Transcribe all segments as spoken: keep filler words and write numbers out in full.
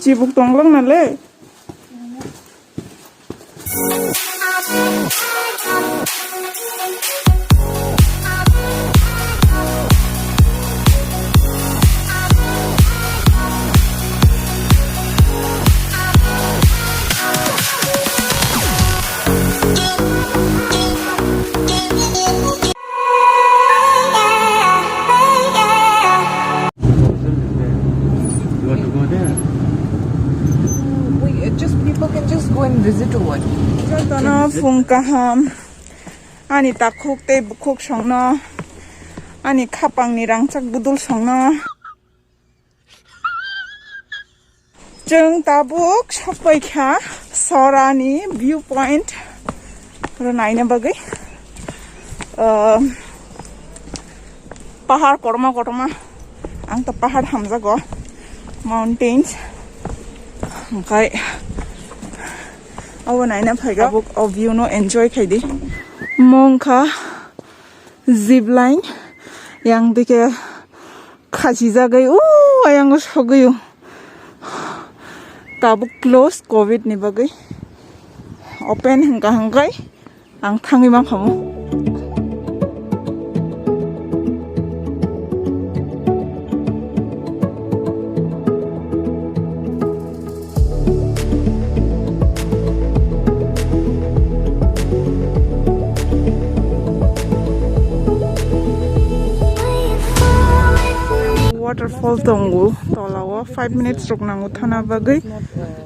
Chibuk tonglang na le. You want to go there? We, uh, just, people can just go and visit or what? Jotono phung kaham. Ani takhuk tei bukhuk songno. Ani khapangni rangchak budul songno. Chwng tabuk sokpai kha Sorani view point ro naina bagwi. Ah, pahar kotorma kotorma. Ang to pahar hamjago, mountains. Hwnkhe abo naina phaikha. Tabuk o view no enjoy khaidi. Mo wngkha zip line, yang dike khachijagwi o ayango sogwi o. Tabuk close covid ni bagwi, open hwnkha hwnkhe ang thangwi mankhamu. Waterfall tongo tolao, five minutes rok nango thana bagwi,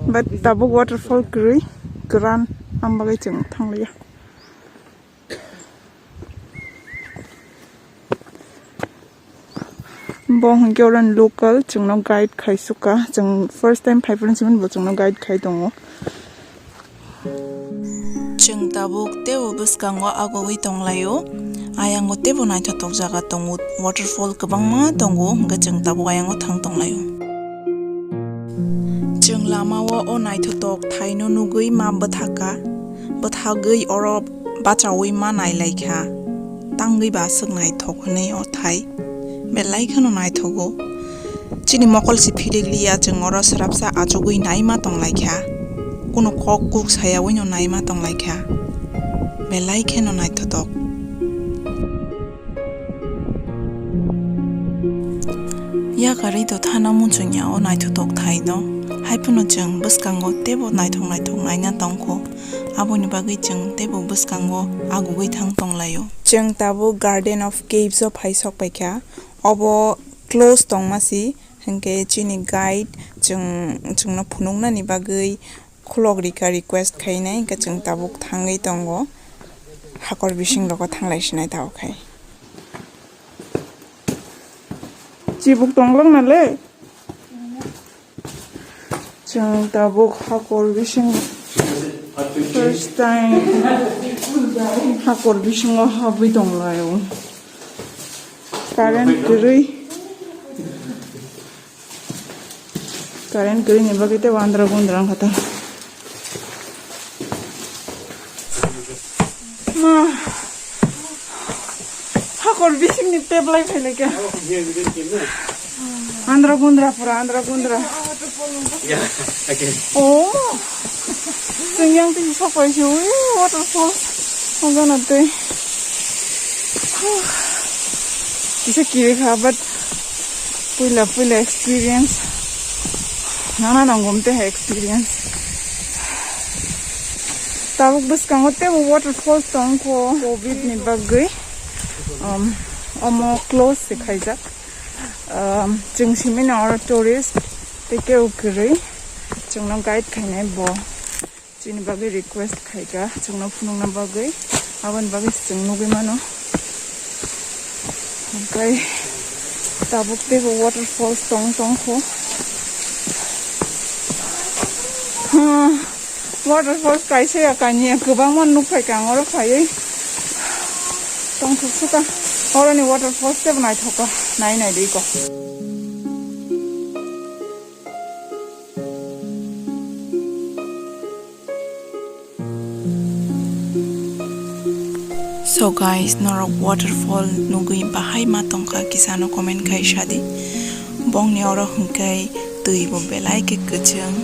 but tabuk waterfall kwrwi, kwran, ang bagwi chwng thangliya. Bo hwnkhe oro ni local, chwngno guide khai suka. Chwng first time phai phano chwngno bo chwngno guide khai tongo. Chwng tabuk teibo bwskango agogwi tonglaio. Ayango teibo naithotok jaga tongo, waterfall kwbangma tongo, hwnkhe chwng tabuk ayango thang tonglaio. Chwng lamao o naithotok thaino nugwi ma bwthaka, bwthagwi oro bachaui ma nailaikha, tangwi ba aswk naithok hwnwi o thai belai kheno naithogo. Chini mokol se philik liya, chwng oro swrapsa achugwi naima tonglaikha, kunu kok kuk sayaui no naima tonglaikha, belai kheno naithotok. Yakarwi do thana muchungya o naithotok thaino, haiphano chwng bwskango teibo naithok naithok naina tongkho, aboni bagwi chwng teibo bwskango agugwi thang tonglaio. Chwng tabuk Garden of Caves o phai sok paikha, obo close tongma si, hwnkhe chini guide chwng, chwngno phunuknani bagwi khulok rika request khainai, hwnkhe chwng tabuk thangwi tongo, hakor bising rogo thanglai sinai tabuk khai. Chibuk tonglang na le? Chwng tabuk hakor bising first time hakor bisingo habwi tonglaio. Current kwrwi. Current kwrwi ni bagwi tei andra gundra wngkha ta. Ma. Hakor bisingni peblai phailaikha. Andra gundra pura, andra gundra. Oh. Chwng yang twi sok pai se, ui, waterfall. Hwnkheno tei. Kisa kiri kha, but puila puila experience. Nana nangom te hai experience. Tabuk bwskango teibo waterfalls tongkho, covid ni bagwi, um, omo close se khaijak. Um, chwng simi no oro tourist tei kebo kwrwi chwngno guide khainai bo. Chini bagwi request khaikha, chwngno phunukna bagwi, aboni bagwi chwng nugwi mano. Hwnkhe tabuk teibo waterfalls tong tongkho. Hmm, waterfalls kaisa ya kanya, kwbangma nukphaikha ang oro phaiwi. Tongthok sukha, oroni waterfalls teibo naithokha, nai nai di ko. So guys, norok waterfall nugwi bahai ma tongkha, kisa no comment khai sadi. Bongni oro hwnkhe Twi bo belai khe kwchwng,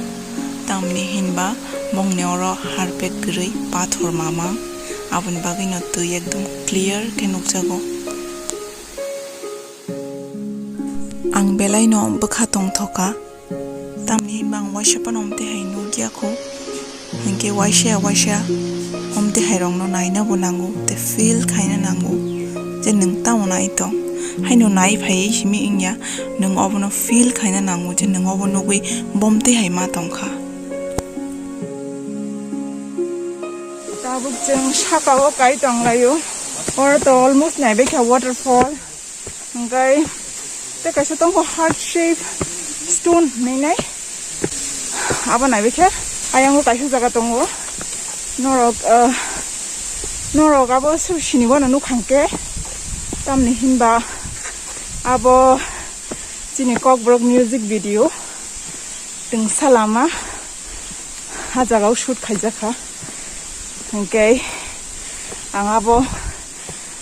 tamni hinba bongni oro harpet kwrwi pathor mamang, aboni bagwino twi ekdom clear khe nukjago. Ang belaino bwkha tongthoka, tamni hinba ang waisa phano omtwi hai nukya kho. Hinkhe waisa ya waisa omtwi hairokno naina bo nango, tei feel khaina nango je nwng tamo nai tong. Haino nai phaiwi simi wngya, nwng obono feel khaina nango je nwng obo nugwi bomtwi hai ma tongkha. Tabuk chwng saka o kai tonglaio. Oro to almost naibaikha waterfall. Hingkai tei kaisa tongkho heart shape stone hinwi nai. Abo naibaikhe ayang o kaisa jaga tongo. Norok, ah, norok abo sini wano nukha hwnkhe. Tamni hinba abo chini Kokborok music video Twngsa Lama. Ha jaga o shoot khaijakha. Hingke ang abo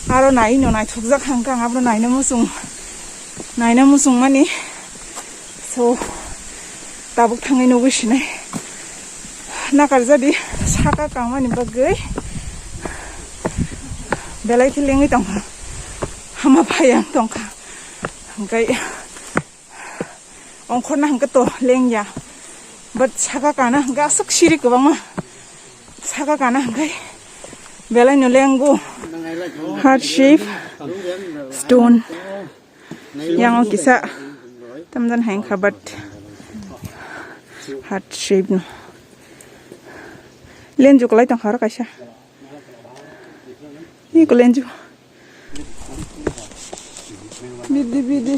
aro nai no naithokjak hangka ang abo naina muchung, naina muchung mani. So, tabuk thangwi nugwi sinai. Nakarjadi saka kangmani bagwi belai khe lengwi tongkha. Hama phai ang tongkha. Hingke ongkhorna hingke to lengya. But saka kana hingke aswk siri kwbangma. Saka kana hingke belai no lenggo. Heart shape stone. Yang o kisa tamjan hai wngkha, but heart shape no. Lenju kwlai tongkha oro kaisa. Iko lenju. Bidi, bidi,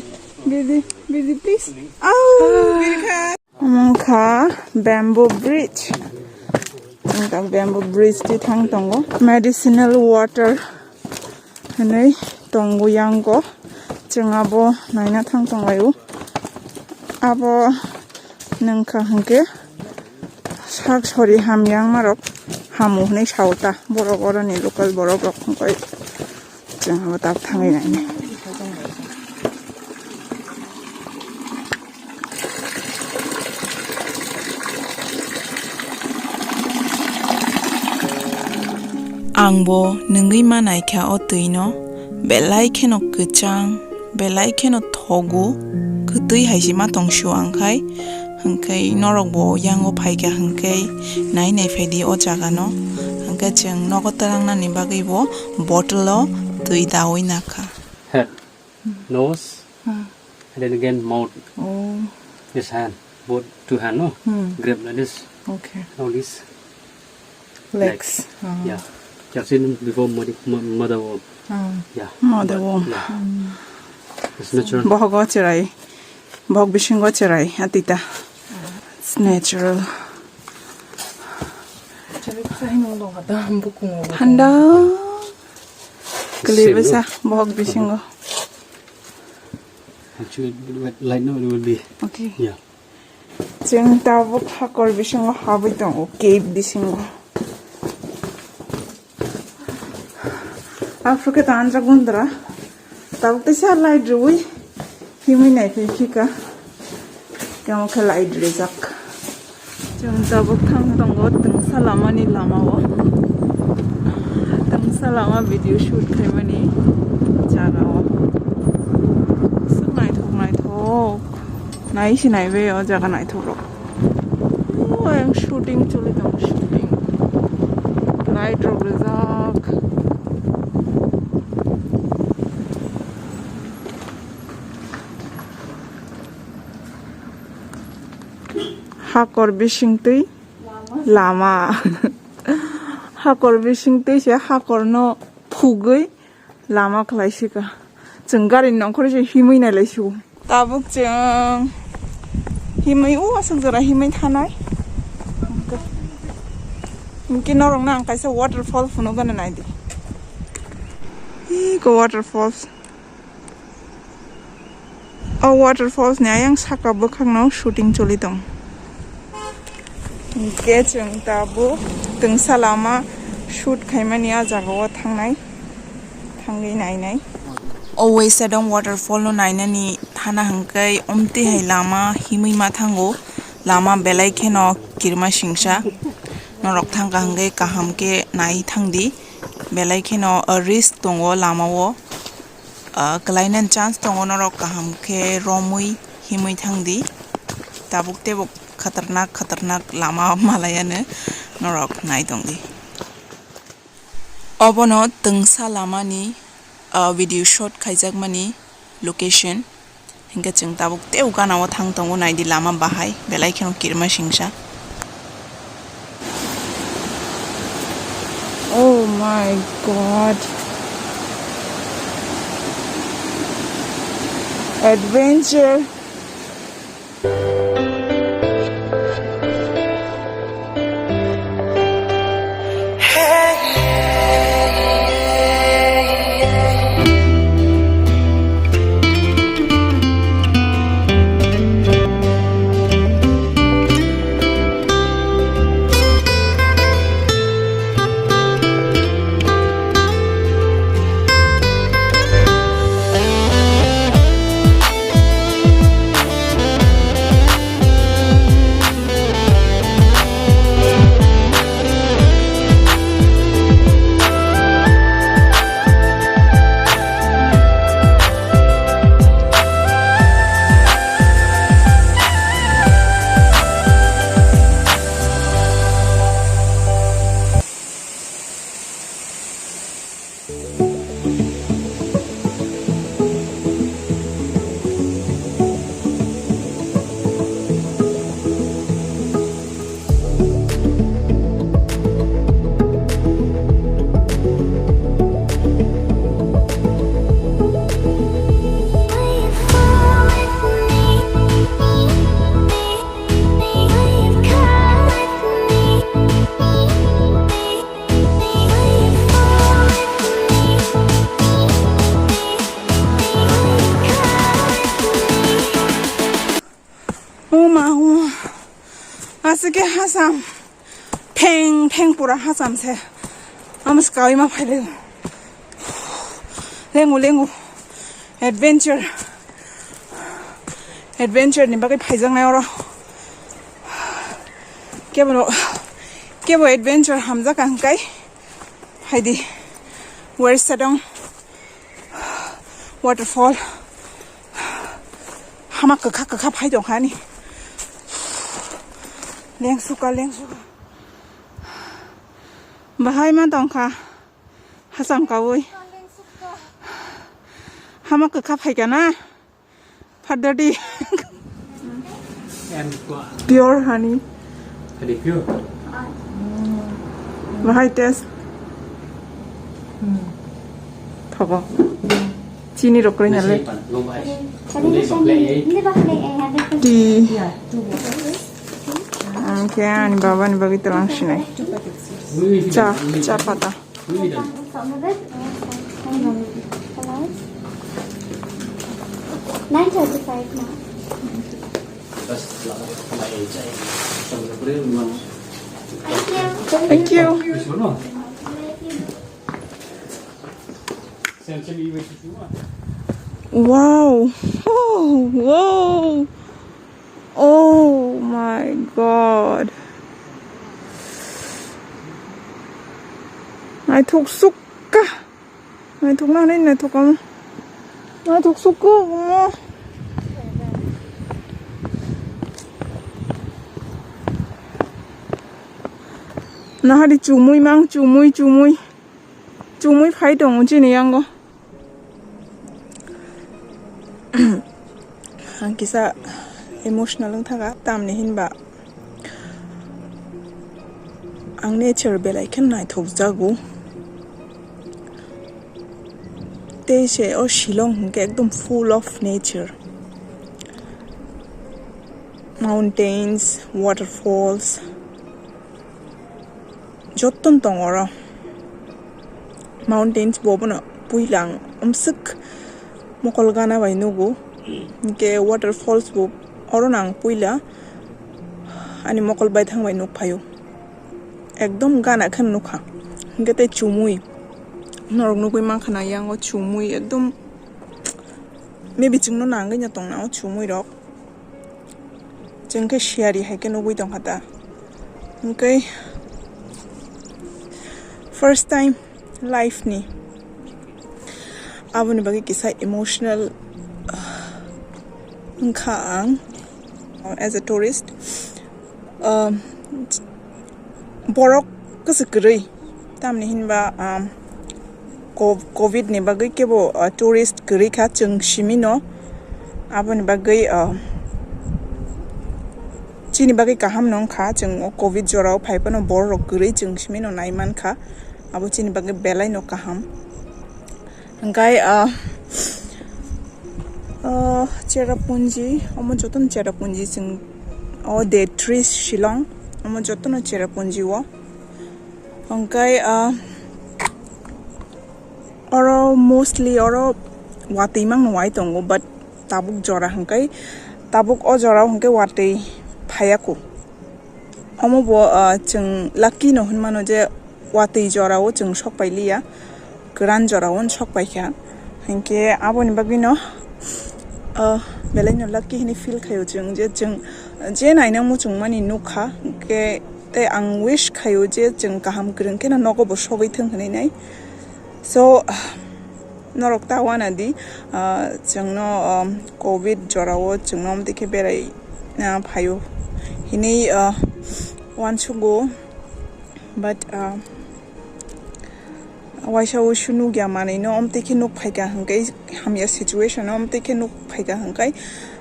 bidi, bidi, please. Oh, bidi kha. Omo wngkha bamboo bridge. Wngkha bamboo bridge twi thang tongo. Medicinal water hinwi tongo yango. Chwng abo naina thang tonglaio. Abo nwngkha hwnkhe sak sori hamya wngmarok hamu hinwi sao ta borok, oroni local borok rok hwnkhe. Chwng abo tabuk thangwi nainai. Ang bo nwngwi ma naikha o twino, belai kheno kwchang, belai kheno thogo, kwtwi hai se ma tong su ang khai, hwnkhe norok bo yango phaikha hwnkhe nai nai phaidi o jaga no, hwnkhe chwng nogo twlangnani bagwi bo bottle o twi dawi nakha. Head, nose, Hmm. and then again mouth. Oh. This hand, both two hand, no? Hmm. Grab like this. Okay. Now this. Legs. Legs. Ah. Yeah. You have seen before mother, mo-, mother worm. Ah. Yeah. Mother worm. Yeah. Hmm. It's natural. Bohogo cherai. Bohok bisingo cherai, atita. It's natural. Thanda. Same, no? Kwlwi bwsa, bohok bisingo. Actually, light, no, it will be. Okay. Yeah. Chwng tabuk hakor bisingo habwi tongo, cave bisingo. Aphuru khe ta anjak gundra. Tabuk teisa light rwui himwi naiphai phika. Tamo khe light rijak. Chwng tabuk thang tongo twngsa lamani lamao. Twngsa lama video shoot khaimani jagao. Aswk naithok naithok. Nai se naibai o jaga naithok rok. O, ayang shooting choli tongo, shooting. Light rok rijak. Hakor bising twi lama. Hakor bising twi se hakorno phugwi lama khlai sika. Chwng gari nongkhor se himwi nai lai sio. Tabuk chwng himwi o aswk jora himwi thanai. Hinkhe norokno ang kaisa waterfall phunukgana naidi. Iko waterfalls. O waterfalls ni ayang saka bwkhakno shooting choli tong. Hinkhe chwng tabuk twngsa lama shoot khaimani a jagao thangnai, thangwi nainai. O Waisadong waterfall no nainani Hana hwnkhe omtwi hai lama himwi ma thango, lama belai kheno kirima singsa. Norok thangkha hwnkhe kaham khe nai thangdi, belai kheno, ah, risk tongo lamao, ah, kwlainani chance tongo, norok kaham khe romwi himwi thangdi. Tabuk tebuk khatarnak khatarnak lama malayano norok nai tongdi. Obono twngsa lamani, ah, video shot khaijakmani location. Hinkhe chwng tabuk tei ganao thang tongo, naidi lama bahai, belai kheno kirima singsa. Oh my God. Adventure. O ma, o ma. Aswk khe hasam. Pheng pheng pura hasam se. Amo swkaui ma phai laio. Lengu, lengu. Adventure. Adventure ni bagwi phaijaknai oro. Kebo, kebo adventure hamjak ang kai. Phaidi. Where Sadong. Waterfall. Hama kwkha kwkha phai tongkha ani. Lengsuka, lengsuka. Bahai ma tongkha. Hasam kaui. Hama kwkha phaikha na. Phaidadi. Pure honey. Honey pure. Bahai taste. Thogo. Chini rok koi nale. Tea. Oke, ani baba ni bagwi talang sinai. Cha, cha pata. Nine thirty-five now. Thank you. Wow. Oh, wow. Oh my God. Naithok sukha. Naithok na, naithok kamo. Naithok sukha kamo. Nahari chumui mang, chumui, chumui. Chumui phai tongo chini yango. Ang kisa emotional wng thaka, tamni hinba ang nature belai khe naithok jago. Tei se o Shillong hwnkhe ekdom full of nature. Mountains, waterfalls. Jottoni tongo oro. Mountains bo bono puila ang umswk mokol gana bai nugo. Hinkhe waterfalls bo oro no ang puila ani mokol baithang bai nukphaio. Ekdom gana khe nukha. Hinkhe tei chumui. Norok nugui mankha na yango chumui ekdom Maybe chwngno nangwi no tongna o chumui rok. Chwng khe siyari hai khe nugwi tongkha ta. Hwnkhe first time life ni aboni bagwi kisa emotional, ah, wngkha ang, uh, as a tourist. Um, borok kwswk kwrwi, tamni hinba, um, co-, covid ni bagwi kebo, uh, tourist kwrwi kha chwng simi no. Aboni bagwi, uh, chini bagwi kaham no wngkha, chwng o covid jorao phai phano borok rok kwrwi chwng simi no nai mankha, abo chini bagwi belai no kaham. Hwnkhe, ah, ah, Cherrapunji, omo jotono Cherrapunji chwng o day three Shillong, omo jotono Cherrapunji o. Hwnkhe, ah, oro mostly oro watwi mangno wai tongo, but tabuk jora hwnkhe, tabuk o jorao hwnkhe watwi phaiya kho. Omo bo, ah, chwng lucky no hwnmano je watwi jorao chwng sok pai liya, kwran jorao sok pai kha. Hinkhe aboni bagwino, ah, belai no lucky hwnwi feel khaio chwng, je chwng je naina muchung mani nukha, hinkhe tei ang wish khaio je chwng kaham kwrwng kheno nogo bo sogwi thwng hwnwi nai. So, norok ta wana di, ah, chwngno, um, covid jorao chwngno omtwi khe berai, ah, phaio hinwi, ah, uansugo, but, ah, waisa wuisu nukya manwino omtwi khe nuk phaikha hwnkhe, hamya situation o omtwi khe nuk phaikha hwnkhe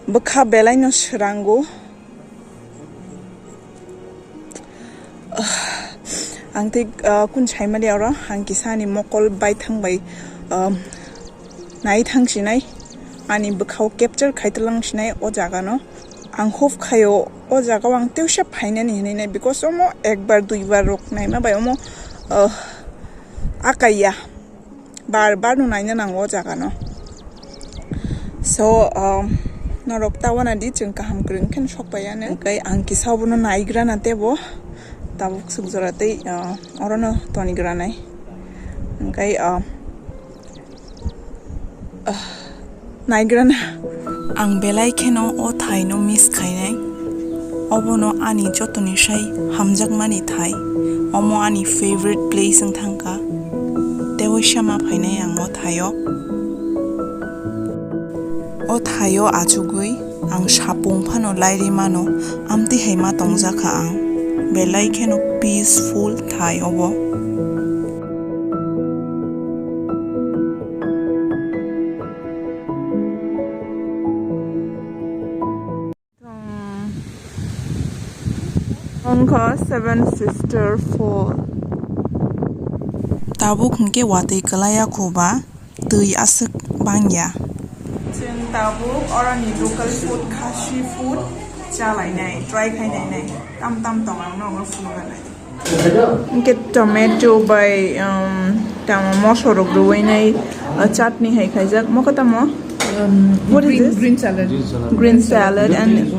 bwkha belai no swrango. Ang tei, ah, kun saimali oro ang kisa ani mokol baithang bai, um, nai thang sinai, ani bwkhao capture khai tlang sinai o jaga no. Ang hope khaio o jaga o ang teisa phainani hinwi nai, because omo ekbar duibar rok naima bai omo, ah, akaiya. Bar bar no naina nango o jaga no. So, um, norok ta wana di chwng kaham kwrwng khe sok pai ya, hwnkhe ang kisa bono naigra na tebo tabuk swk jora tei, uh, oro no tonigra nai. Hwnkhe, uh, uh, Naigrana. Ang belai kheno o thaino miss khainai. Obono ani jotoni sai hamjakmani thai. Omo ani favorite place wng thangkha. Tei waisa ma phainai ang o thaio. O thaio achugwi ang sapung phano lairi mano, amtwi hai ma tongjakha ang. Belai kheno peaceful thai obo. Wngkha Seven Sister Fall. Tabuk hwnkhe watwi kwlaiya kho ba twi aswk bangya. Chwng tabuk oroni local food, Khasi food chalainai, try khainainai. Tam tam tong ang nogo phunuknai. Hwnkhe tomato bai, um, tamo moso rok rwui nai, uh, chutney hai khaijak. Mokhe tamo? Um, what is this? Green salad. Green salad and,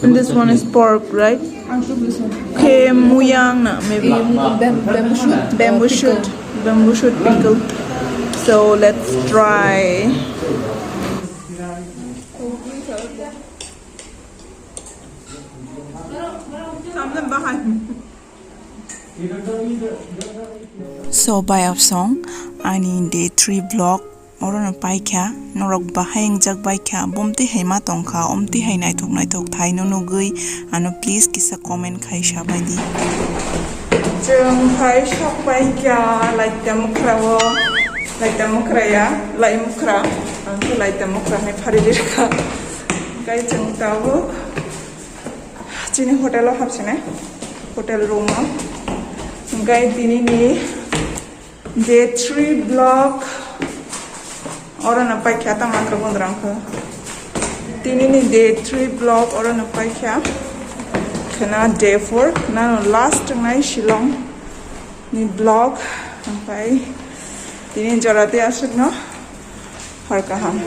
and this one is pork, right? Khe muyang na, maybe. Bam-, bamboo shoot. Bamboo shoot. Bamboo shoot pickle. So let's try. So, bayapsong ani day three vlog orono paikha, norok bahai wngjak baikha, bomtwi hai ma tongkha, omtwi hai naithok naithok thaino nugwi ano please kisa comment khai sabaidi. Chwng phai sok paikha laita mukhra o, laita mukhra ya, lai mukhra, ang khe laita mukhra hai phari rikha. Kai chwng tabuk chini hotel o hapsinai, hotel room o. Hwnkhe tini ni day three vlog oro no paikha, tamo wngkha bondra wngkha. Tini ni day three vlog oro no paikha. Khena day four, nano last wngnai Shillong ni vlog. Omphaio tini jora tei aswk no hor kaham.